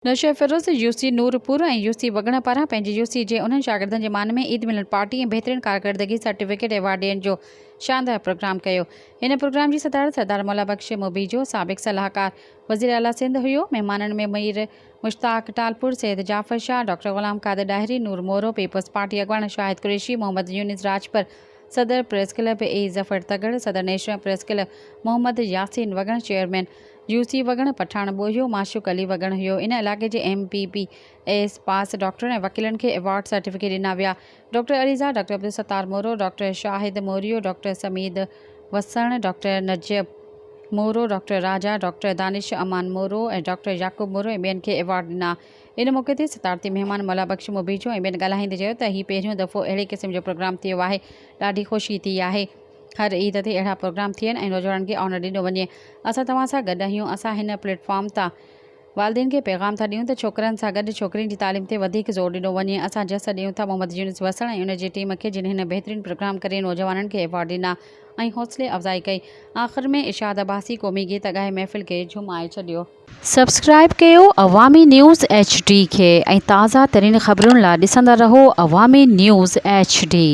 Naushahro Feroze, U C Noorpur ۽ U C Wagan پاران پنهنجي U سي جي انهن شاگردن جي مان ۾ عيد ملن پارٽي ۽ بهترين ڪارڪردگي سرٽيفڪيٽ ايوارڊ ڏيڻ جو شاندار پروگرام ڪيو. هن پروگرام جي صدارت سردار مولا بخش موبيجو سابق صلاحڪار وزير اعليٰ سنڌ هيو. مهمانن ۾ مير مشتاق ٽالپور، سيد جعفر شاهه، ڊاڪٽر غلام قادر ڏاهري، نور مورو، پيپلز پارٽي اڳواڻ شاهد قريشي، محمد يونس راڄپر، صدر پريس ڪلب اي ظفر تڳڙ، صدر national press club Muhammad Yasin Wagan, chairman U C Wagan Pathan Bohio, Mashuq Ali Wagan هيو. ان علائقي جي M B B S pass ڊاڪٽرن ۽ وڪيلن کي ايوارڊ سرٽيفڪيٽ ڏنا ويا. Doctor Aliza, doctor Abdul Sattar Moro, doctor Shahid Morio, doctor Sameed Wassan, doctor Najib Moro, doctor Raja, doctor Danish Aman Moro ۽ doctor Yaqub Moro ۽ ٻين کي award ڏنا. ان موقعي تي صدارتي مهمان مولا بخش مبيجو ۽ ٻين ڳالهائيندي چيو ته هي پهريون دفعو اهڙي قسم جو پروگرام ٿيو آهي، ڏاڍي خوشي ٿي آهي. هر عيد تي اهڙا پروگرام ٿين ۽ نوجوانن کي آنر ڏنو وڃي. اسان توهان سان گڏ آهيون. اسان هن پليٽ فارم تان والدين کي پيغام ٿا ڏيون ته ڇوڪرن سان گڏ ڇوڪرين جي تعليم تي وڌيڪ زور ڏنو وڃي. اسان جس ڏيون ٿا محمد يونس وسڻ ۽ ان جي ٽيم کي جن هن بهترين پروگرام ڪري نوجوانن کي ايوارڊ ڏنا ۽ حوصلي افزائي ڪئي. آخر ۾ ارشاد عباسي قومي گيت ڳائي محفل کي جهومائي ڇڏيو. سبسڪرائيب ڪيو عوامي نيوز ايڇ ڊي کي ۽ تازه ترين خبرن لا ڏسندا رهو عوامي نيوز ايڇ ڊي.